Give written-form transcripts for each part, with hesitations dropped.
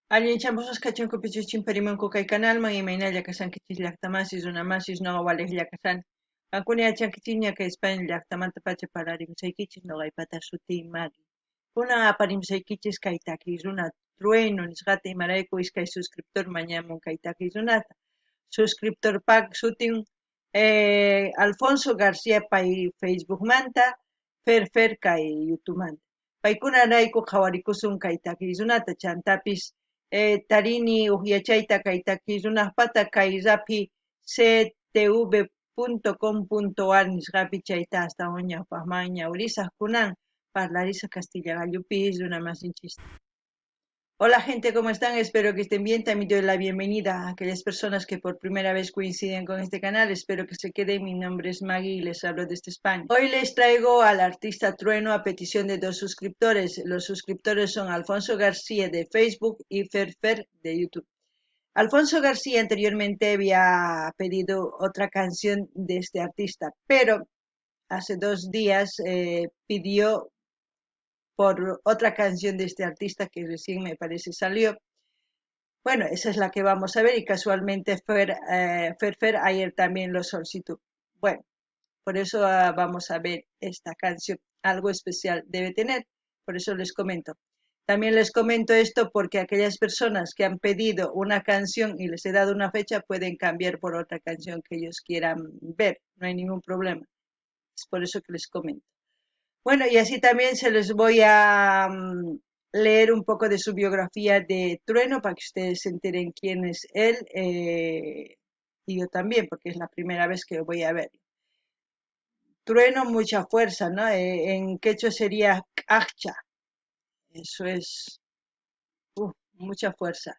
Allinchamusqas kachunku pichus chimparimunku kay kanalman, imaynalla kashankichis llaqtamasis, runamasis, noqa walejlla kashani. Qankuna yachankichisña kay España llaqtamantapacha parlarimusaykichis, noqaypata sutiy Maggie. Kunan aparimusaykichis kay takiy runa Trueno nisqata, imarayku iskay suscriptor mañamun kay takiy runata. Suscriptorpak sutin Alfonso García pay Facebookmanta, Fer Fer kay YouTubemanta. Paykunarayku qhawarikusun kay takiy runata, chantapis tarini uj yachayta kay takiy runajpata kay raphi ctv.com.ar nisqapi chayta astawan ñawpajman ñawrisaj kunan parlarisaj castilla gallupi runamasinchista. Hola gente, ¿cómo están? Espero que estén bien. También doy la bienvenida a aquellas personas que por primera vez coinciden con este canal. Espero que se queden. Mi nombre es Maggie y les hablo desde España. Hoy les traigo al artista Trueno a petición de dos suscriptores. Los suscriptores son Alfonso García de Facebook y Fer Fer de YouTube. Alfonso García anteriormente había pedido otra canción de este artista, pero hace 2 días pidió por otra canción de este artista que recién me parece salió. Bueno, esa es la que vamos a ver y casualmente Fer Fer ayer también lo solicitó. Bueno, por eso vamos a ver esta canción. Algo especial debe tener, por eso les comento. También les comento esto porque aquellas personas que han pedido una canción y les he dado una fecha pueden cambiar por otra canción que ellos quieran ver, no hay ningún problema. Es por eso que les comento. Bueno, y así también se les voy a leer un poco de su biografía de Trueno para que ustedes se enteren quién es él, y yo también, porque es la primera vez que voy a verlo. Trueno, mucha fuerza, ¿no? En quechua sería K'acha. Eso es, mucha fuerza.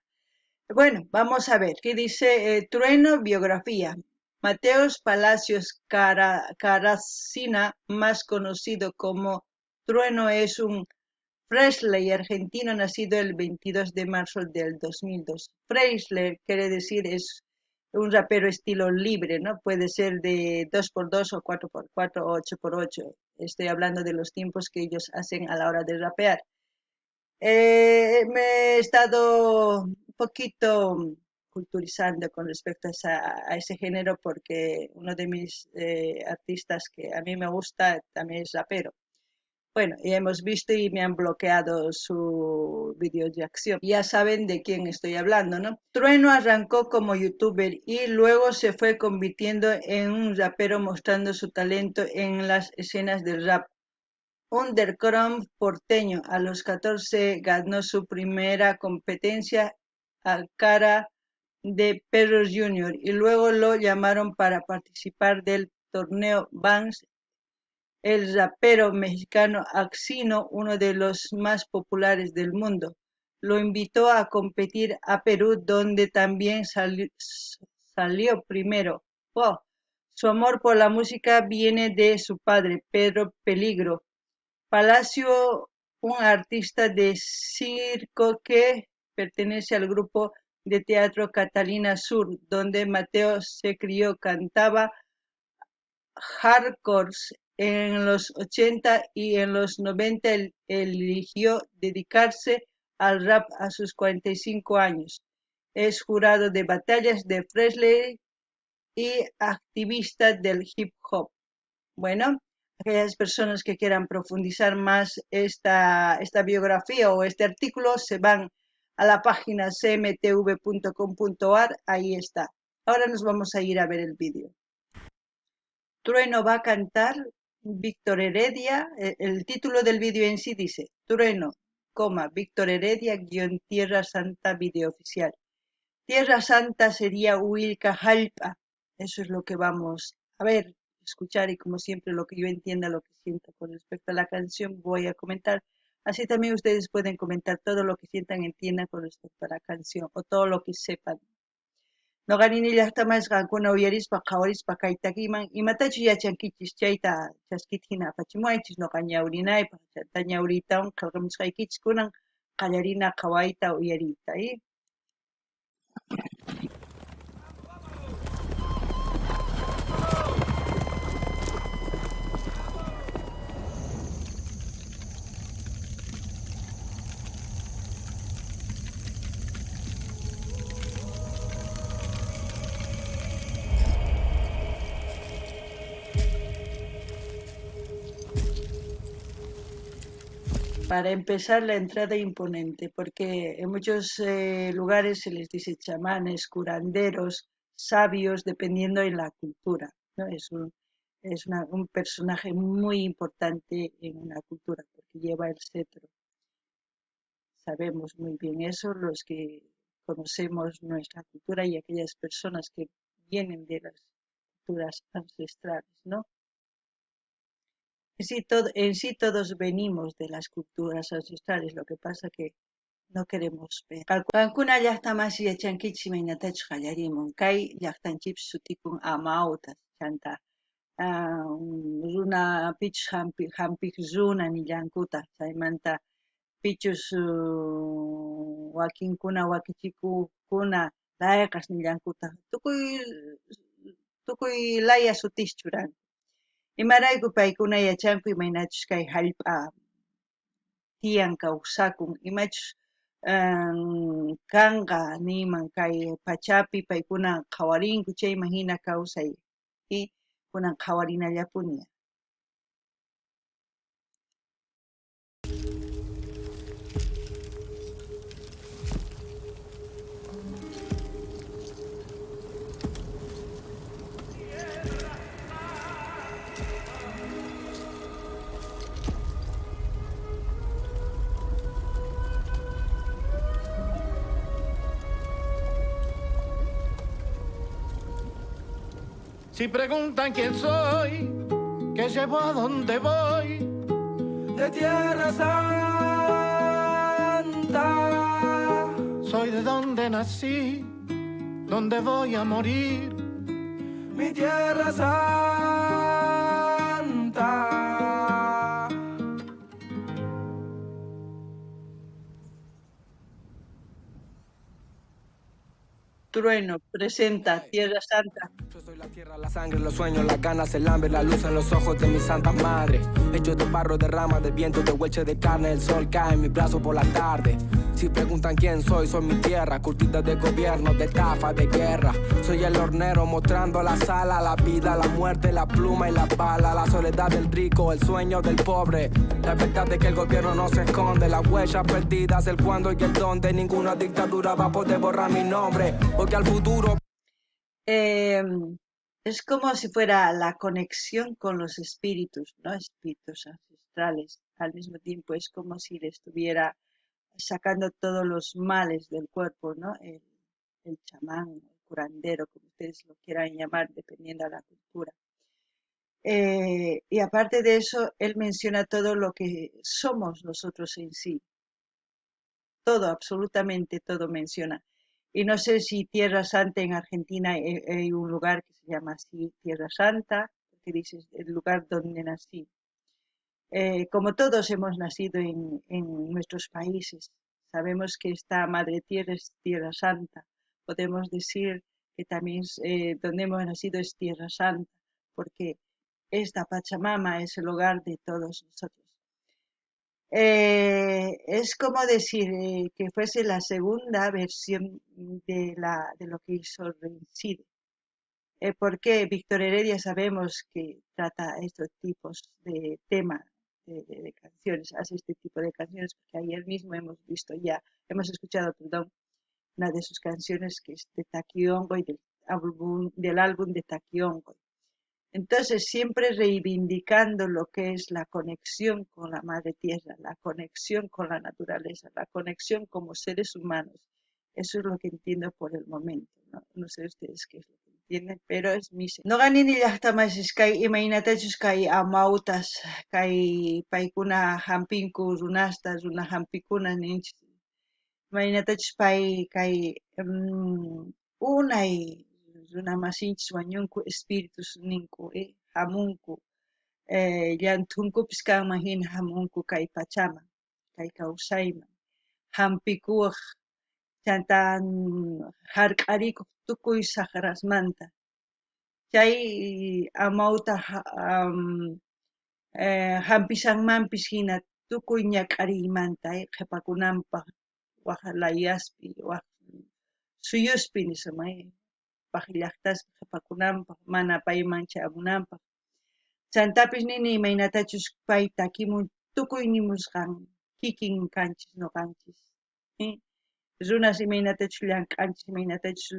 Bueno, vamos a ver qué dice Trueno, biografía. Mateos Palacios Caracina, más conocido como Trueno, es un Fresley argentino nacido el 22 de marzo del 2002. Fresley quiere decir es un rapero estilo libre, ¿no? Puede ser de 2x2 o 4x4 o 8x8. Estoy hablando de los tiempos que ellos hacen a la hora de rapear. Me he estado un poquito culturizando con respecto a ese género porque uno de mis artistas que a mí me gusta también es rapero. Bueno, ya hemos visto y me han bloqueado su video de acción. Ya saben de quién estoy hablando, ¿no? Trueno arrancó como youtuber y luego se fue convirtiendo en un rapero mostrando su talento en las escenas del rap underground porteño. A los 14 ganó su primera competencia a cara de Perros Junior y luego lo llamaron para participar del torneo Vans. El rapero mexicano Axino, uno de los más populares del mundo, lo invitó a competir a Perú, donde también salió primero. ¡Wow! Su amor por la música viene de su padre, Pedro Peligro Palacio, un artista de circo que pertenece al grupo de teatro Catalina Sur, donde Mateo se crió. Cantaba hardcore en los 80 y en los 90 eligió dedicarse al rap a sus 45 años. Es jurado de batallas de Fresley y activista del hip hop. Bueno, aquellas personas que quieran profundizar más esta biografía o este artículo se van a la página cmtv punto com punto ar, ahí está. Ahora nos vamos a ir a ver el vídeo. Trueno va a cantar Víctor Heredia. El título del vídeo en sí dice Trueno, coma, Víctor Heredia, guión Tierra Santa, vídeo oficial. Tierra Santa sería Huilca Jallp'a. Eso es lo que vamos a ver, escuchar, y como siempre lo que yo entienda, lo que siento con respecto a la canción voy a comentar. Así también ustedes pueden comentar todo lo que sientan, entiendan con respecto a la canción o todo lo que sepan. Noqarini llaqtamas qankuna uyarispa qhawarispa kay takiman imatachu yachankichis chayta chaskita hina apachimuwaychis noqa ñawrinaypaq chanta ñawriytawan qillqamusqaykichis kunan qallarina qhawayta uyariyta. Para empezar, la entrada imponente, porque en muchos lugares se les dice chamanes, curanderos, sabios, dependiendo de la cultura, ¿no? Es un personaje muy importante en una cultura, porque lleva el cetro. Sabemos muy bien eso, los que conocemos nuestra cultura y aquellas personas que vienen de las culturas ancestrales, ¿no? En sí todos venimos de las culturas ancestrales, lo que pasa que no queremos ver. Qankuna llaqta masi yachankichis imaynatachus qallarimun. Kay llaqtanchikpi sutikun amawtas, chanta runa pichus hampiq runa nillankutaq, chaymanta pichus wakinkuna wakichikuqkuna layqas nillankutaq, tukuy laya sutis churanku. Imarayku paykuna yachanku imaynachus kay hallp'a tiyan kawsakun, imachus kanqa niyman kay pachapi paykuna qhawarinku chayman hina kawsay y kunan qhawarinallapuni. Si preguntan quién soy, qué llevo a dónde voy, de Tierra Santa. Soy de donde nací, donde voy a morir. Mi Tierra Santa. Trueno presenta Tierra Santa. Yo soy la tierra, la sangre, los sueños, las ganas, el hambre, la luz en los ojos de mi santa madre. Hecho de barro, de rama, de viento, de hueche de carne, el sol cae en mi brazo por la tarde. Si preguntan quién soy, soy mi tierra, curtida de gobierno, de estafa, de guerra. Soy el hornero mostrando la sala, la vida, la muerte, la pluma y la bala, la soledad del rico, el sueño del pobre. La verdad es que el gobierno no se esconde, las huellas perdidas, el cuándo y el dónde. Ninguna dictadura va a poder borrar mi nombre, porque al futuro. Es como si fuera la conexión con los espíritus, ¿no? Espíritus ancestrales. Al mismo tiempo es como si le estuviera sacando todos los males del cuerpo, ¿no? El chamán, el curandero, como ustedes lo quieran llamar, dependiendo de la cultura. Y aparte de eso, él menciona todo lo que somos nosotros en sí. Todo, absolutamente todo menciona. Y no sé si Tierra Santa en Argentina hay un lugar que se llama así, Tierra Santa, que dices el lugar donde nací. Como todos hemos nacido en nuestros países, sabemos que esta Madre Tierra es Tierra Santa. Podemos decir que también donde hemos nacido es Tierra Santa, porque esta Pachamama es el hogar de todos nosotros. Es como decir que fuese la segunda versión de lo que hizo Reincide. Porque Víctor Heredia sabemos que trata estos tipos de temas, de canciones, hace este tipo de canciones, porque ayer mismo hemos visto ya, hemos escuchado, perdón, una de sus canciones que es de Taki Onqoy, del álbum de Taki Onqoy. Entonces, siempre reivindicando lo que es la conexión con la madre tierra, la conexión con la naturaleza, la conexión como seres humanos. Eso es lo que entiendo por el momento. No, no sé ustedes qué es lo que entienden, pero es mi. Noqa nini llaqta masis kay imaynatachus kay amawtas kay paykuna hampinku runasta, runa hampikuna ninchis, imaynatachus pay kay unay runa masinchis wañunku espíritus ninku hamunku llanthunkupis kanman hina hamunku kay pachaman, kay kawsayman, hampikuwaq chanta hark'arikuq tukuy saqrasmanta. Chay amawta hampishanmanpis hina tukuy ñak'ariymanta qhipakunanpaq waj layaspi, waj suyuspi nisuma, waj llaqtaspi qhipakunanpaq, mana payman chayamunanpaq. Chantapis nini imaynatachus pay takimun tukuy nimusqan Kikin kanchis noqanchis. Runas imaynatachus llank'anchis, imaynatachus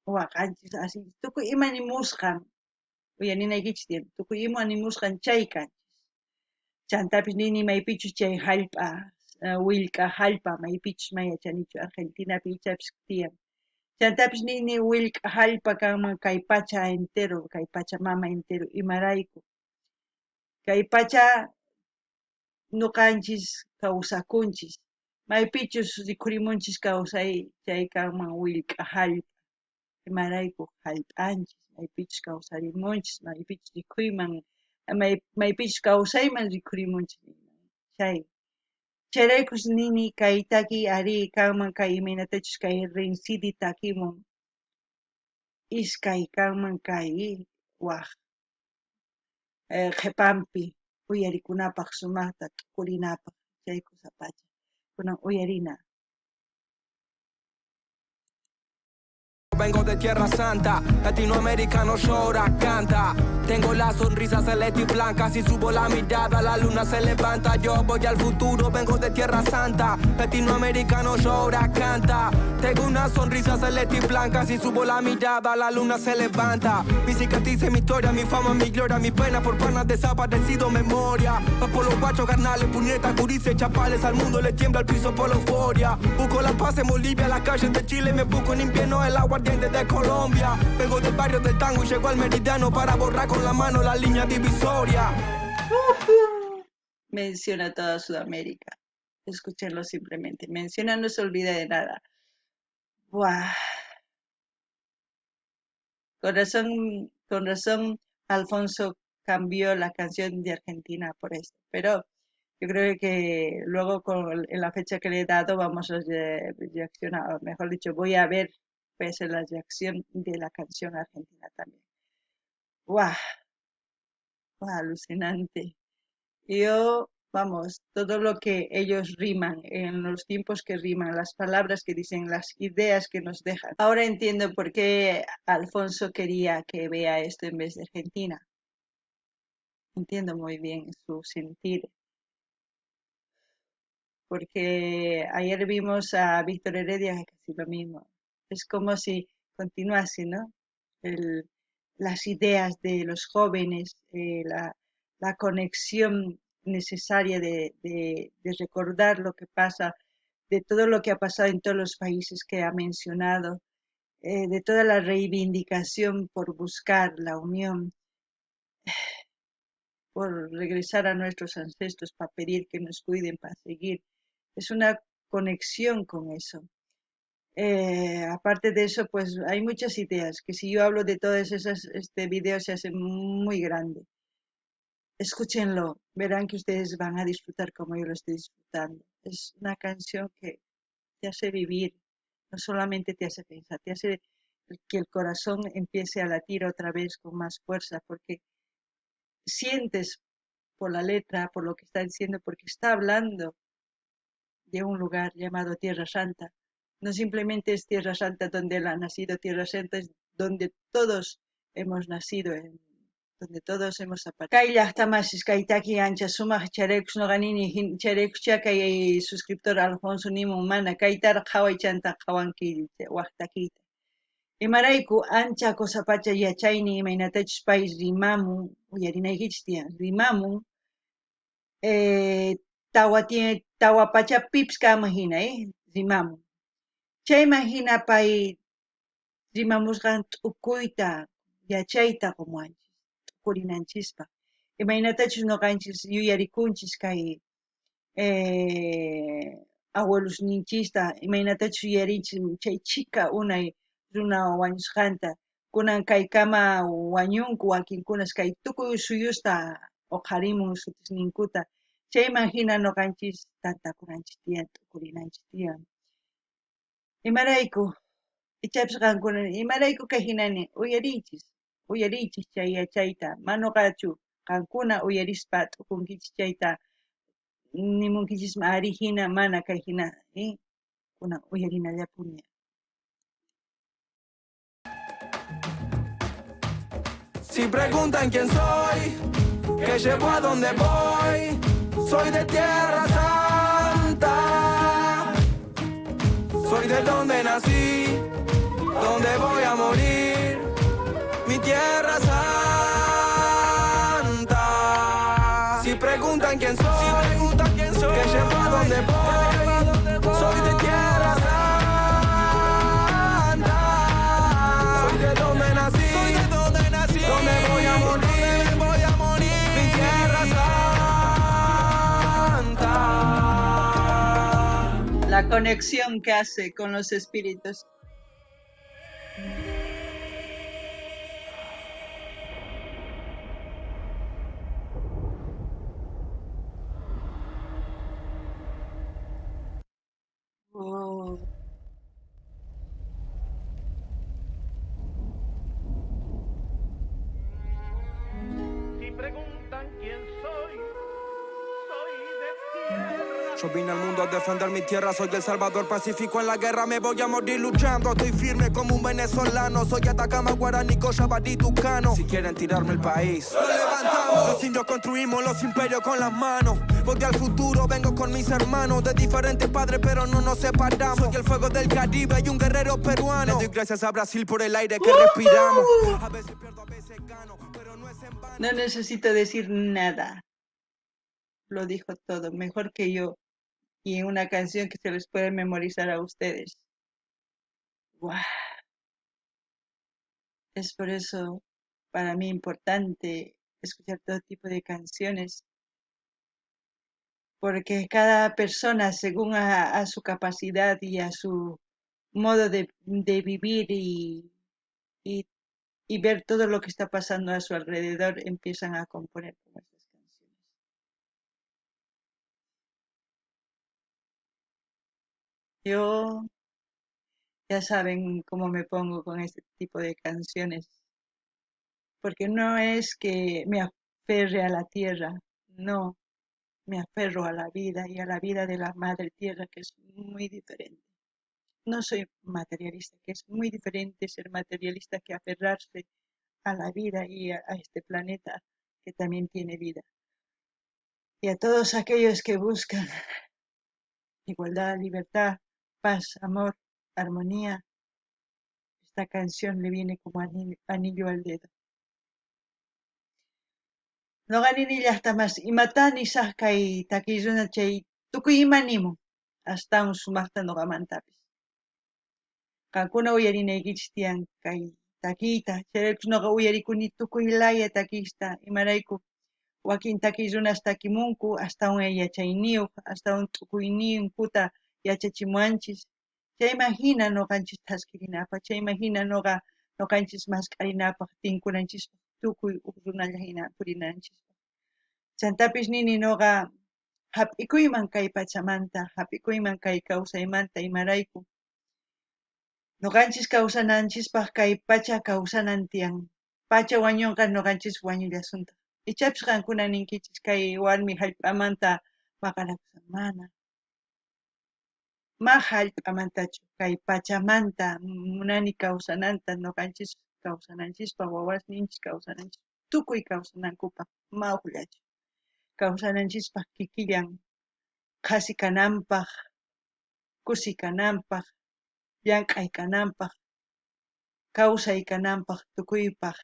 waqanchis, así tukuy ima nimusqan, uyarinaykichis tiyan, tukuy ima nimusqan chay kanchis. Chantapis nini maypichus chay jallp'a, willk'a jallp'a maypichus may yachanichu, Argentinapi ichapis tiyan. Chantapis nini willk'a jallp'a kanman kay pacha entero, kay pacha mama entero, imarayku. Kay pacha noqanchis kawsakunchis, maypichus rikhurimunchis kawsay chay kanman willk'a jallp'a, imarayku jallp'anchis, maypichus kawsarimunchis, maypichus rikhuyman, maypichus kawsayman rikhurimunchis chay. Chayraykus nini kay takiy arí kanman kay imaynatachus kay Rensidi takimun, iskay kanman kay waj qhipanpi uyarikunapaq sumaqta t'ukurinapaq chay kusa pacha. Kunan uyarina. Vengo de Tierra Santa, latinoamericano llora, canta. Tengo la sonrisa celeste y blanca, si subo la mirada la luna se levanta. Yo voy al futuro, vengo de Tierra Santa, latinoamericano llora, canta. Tengo una sonrisa celeste y blanca, si subo la mirada la luna se levanta. Mi cicatriz, mi historia, mi fama, mi gloria, mi pena por panas desaparecido, memoria. Va por los guachos, carnales, puñetas, gurises, chapales, al mundo le tiembla el piso por la euforia. Busco la paz en Bolivia, las calles de Chile, me busco en invierno el aguardiente de Colombia. Vengo del barrio del tango y llego al meridiano para borrar con la mano la línea divisoria. Menciona toda Sudamérica. Escúchenlo simplemente. Menciona, no se olvida de nada. Buah. Con razón, Alfonso cambió la canción de Argentina por esto. Pero yo creo que luego en la fecha que le he dado vamos a reaccionar, o mejor dicho, voy a ver, voy a hacer la reacción de la canción argentina también. ¡Guau! ¡Guau! Alucinante. Yo, vamos, todo lo que ellos riman, en los tiempos que riman, las palabras que dicen, las ideas que nos dejan. Ahora entiendo por qué Alfonso quería que vea esto en vez de Argentina. Entiendo muy bien su sentir. Porque ayer vimos a Víctor Heredia, casi lo mismo. Es como si continuase, ¿no? Las ideas de los jóvenes, la conexión necesaria de recordar lo que pasa, de todo lo que ha pasado en todos los países que ha mencionado, de toda la reivindicación por buscar la unión, por regresar a nuestros ancestros, para pedir que nos cuiden, para seguir. Es una conexión con eso. Aparte de eso, hay muchas ideas, que si yo hablo de todas esas, este video se hace muy grande. Escúchenlo, verán que ustedes van a disfrutar como yo lo estoy disfrutando. Es una canción que te hace vivir, no solamente te hace pensar, te hace que el corazón empiece a latir otra vez con más fuerza, porque sientes por la letra, por lo que está diciendo, porque está hablando de un lugar llamado Tierra Santa. No simplemente es Tierra Santa donde él ha nacido, Tierra Santa es donde todos hemos nacido, donde todos hemos aparecido. Kay llaqtamasis kay taki ancha sumaq chayraykus noqa nini chayraykuschá kay suscriptor Alfonso nimun mana kaytaraq qhaway chanta qhawanki waj takiyta. Imarayku ancha cosa pacha yachayni imaynatachus pay rimamun, uyarinaykichis tiyan, rimamun, tawa pacha pips kama hina, rimamun. Chayman hina pay rimamusqan t'ukuyta, yachayta qumuwanchis, t'ukurinanchispaq. Imaynatachus noqanchis yuyarikunchis kay abuelosninchista, imaynatachus yuyarinchis chay chhika unay runa wañusqanta, kunan kaykama wañunku wakinkunas kay tukuy suyusta uqharimun sutisninkuta, chayman hina noqanchis tantakunanchis tiyan, t'ukurinanchis tiyan. Imarayku, ichapis qankuna, imarayku kay hinani, uyariychis, uyariychis chay yachayta, manoqachu qankuna uyarispa t'ukunkichis chayta, nimunkichisma ari hina, mana kay hina, Kunan uyarinallapuni. Si preguntan quién soy, qué llevo a dónde voy, Soy de Tierra Santa. Soy de donde nací, donde voy a morir. Mi tierra santa. Si preguntan quién soy, si preguntan quién soy, que llevo a donde voy. Soy de Tierra Santa. Soy de donde nací, soy de donde nací, donde voy a morir, voy a morir. Mi tierra santa. La conexión que hace con los espíritus. Oh. Si preguntan quién soy, soy de tierra. Yo vine al mundo a defender mi tierra, soy el Salvador Pacífico en la guerra, me voy a morir luchando. Estoy firme como un venezolano, soy Atacama, Guaraní, Cochabamba, Tucano. Si quieren tirarme el país, lo levantamos. Los indios construimos los imperios con las manos. Voy al futuro, vengo con mis hermanos de diferentes padres, pero no nos separamos. Soy el fuego del Caribe y un guerrero peruano. Le doy gracias a Brasil por el aire que respiramos. A veces pierdo, a veces gano, pero no es en vano. No necesito decir nada. Lo dijo todo, mejor que yo. Y en una canción que se les puede memorizar a ustedes. ¡Guau! Es por eso para mí importante escuchar todo tipo de canciones, porque cada persona, según a su capacidad y a su modo de vivir y ver todo lo que está pasando a su alrededor, empiezan a componer como estas canciones. Yo, ya saben cómo me pongo con este tipo de canciones, porque no es que me aferre a la tierra, no, me aferro a la vida y a la vida de la madre tierra, que es muy diferente. No soy materialista, que es muy diferente ser materialista que aferrarse a la vida y a este planeta que también tiene vida. Y a todos aquellos que buscan igualdad, libertad, paz, amor, armonía, esta canción le viene como anillo al dedo. Noqa nini llajta mas imata nisaj kay takiy runa chay tukuy ima nimun astawan sumajta noqamantapis. Qankuna uyarinaykichis tiyan kay takiyta, chayraykus noqa uyarikuni tukuy laya takiysta, imarayku wakin takiy runas takimunku astawan yachayniyuq, astawan tukuyninkuta yachachimuwanchis. Chayman hina noqanchis thaskirinapaq, chayman hina noqanchis mask'arinapaq, tinkunanchispaq, tukuy uj runalla hina purinanchispaq. Chantapis nini noqa hap'ikuyman kay pachamanta, hap'ikuyman kay kawsaymanta, imarayku. Noqanchis kawsananchispaq kay pacha kawsanan tiyan. Pacha wañunqa noqanchis wañullasuntaq. Ichapis qankuna ninkichis kay warmi hallp'amanta maqanakusan, mana. Ma hallp'amantachu, kay pachamanta munani kawsananta, noqanchis kawsananchispaq, wawasninchis kawsananchispaq, tukuy kawsanankupaq, ma ujllachu. Kawsananchispaq kikillan qhasi kananpaq, kusi kananpaq, llank'ay kananpaq, kawsay kananpaq, tukuypaq,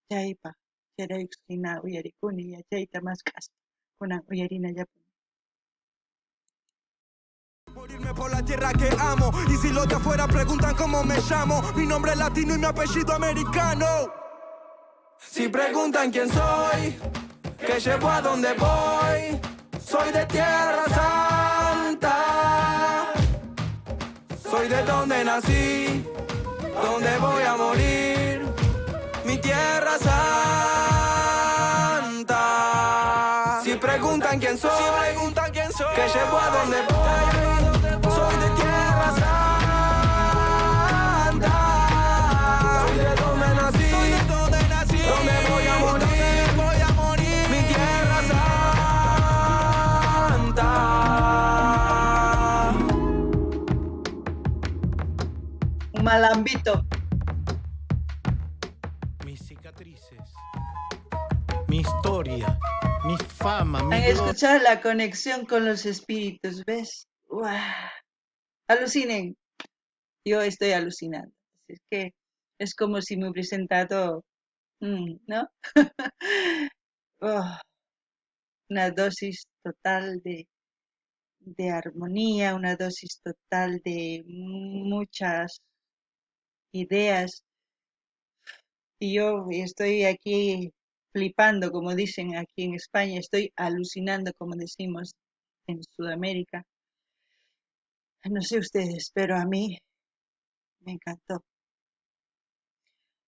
Chaypaq, chayraykus hina uyarikuni yachayta mask'aspa, kunan uyarinallapuni. Morirme por la tierra que amo. Y si los de afuera preguntan cómo me llamo, mi nombre es latino y mi apellido americano. Si preguntan quién soy, que llevo a donde voy, soy de Tierra Santa. Soy de donde nací, donde voy a morir, mi tierra santa. Si preguntan quién soy, si preguntan quién soy, que llevo a donde voy, soy de Tierra Santa. Soy de donde nací, soy de donde nací, donde voy a morir, voy a morir, mi tierra santa. Un malambito. Mis cicatrices, mi historia, mi Mi fama, mi Han gloria. escuchado la conexión con los espíritus, ¿ves? ¡Guau! Alucinen. Yo estoy alucinando. Es que es como si me hubiesen dado, ¿no? Oh, una dosis total de armonía, una dosis total de muchas ideas. Y yo estoy aquí flipando, como dicen aquí en España, estoy alucinando, como decimos en Sudamérica. No sé ustedes, pero a mí me encantó.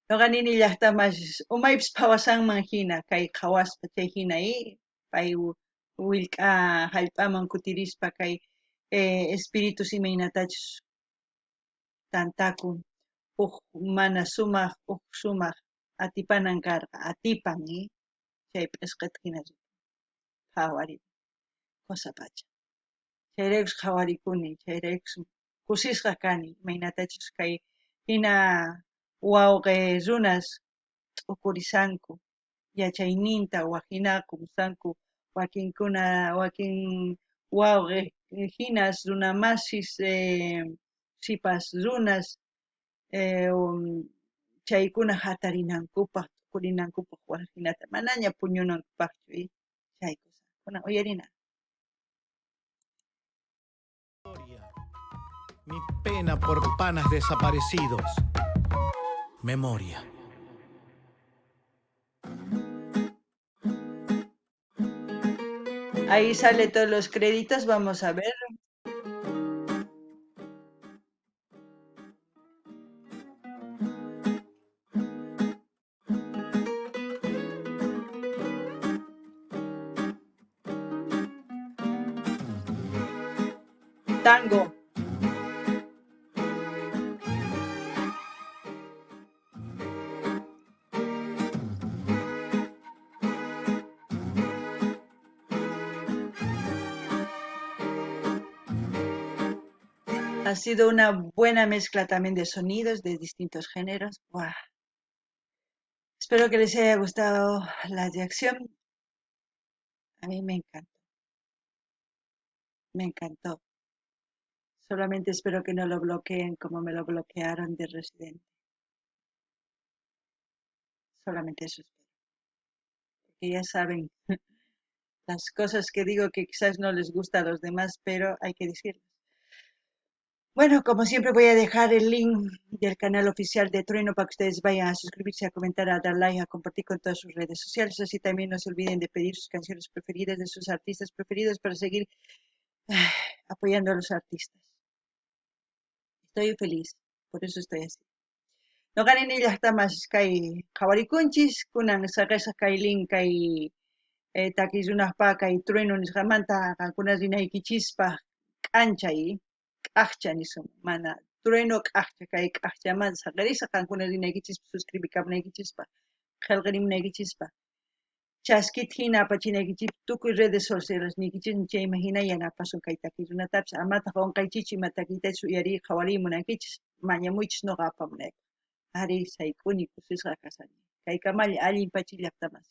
Noqa nini llajtamas umaypis phawasanman hina kay qhawaspa chay hina pay willk'a hallp'aman kutirispa kay espíritus imaynatachus tantakun uj mana sumaq uj sumaq atipanan karqa atipan chay p'isqeta hina phawari cosa pacha. Chayraykus qhawarikuni, chayraykus kusisqa kani imaynatachus kay hina wawqi runas t'ukurisanku yachayninta waj hina qumusanku wakinkuna wakin wawqi hinas runamasis sipas runas chaykuna hatarinankupaj t'ukurinankupaj waj hinata manaña puñunankupajchu chay cosa uyarina. Mi pena por panas desaparecidos. Memoria. Ahí sale todos los créditos, vamos a ver. Tango. Ha sido una buena mezcla también de sonidos de distintos géneros. ¡Buah! Espero que les haya gustado la reacción. A mí me encantó. Me encantó. Solamente espero que no lo bloqueen como me lo bloquearon de Residente. Solamente eso espero. Porque ya saben las cosas que digo que quizás no les gusta a los demás, pero hay que decirlas. Bueno, como siempre voy a dejar el link del canal oficial de Trueno para que ustedes vayan a suscribirse, a comentar, a dar like, a compartir con todas sus redes sociales. Así también no se olviden de pedir sus canciones preferidas de sus artistas preferidos para seguir apoyando a los artistas. Estoy feliz, por eso estoy así. Noqani llajtamas kay qhawarikunchis, kunan saqesaq kay link kay takiy runajpa kay Trueno nisqamanta qankuna rinaykichispaj k'anchay k'ajcha nisun, mana Trueno k'ajcha kay k'ajchamanta saqerisaq qankuna rinaykichispaj suscribikamunaykichispaj qhelqarimunaykichispaj chaskita hina apachinaykichispaj tukuy redes sociales niykichis chayman hina yanapasun kay takiy runatapis amataq qunqaychikchu ima takiytachus uyariy qhawariy munankichis mañamuychis noqa apamunaypaj. Ari sayk'uni kusisqa kashani. Kaykamalla allin pachi llajtamasis.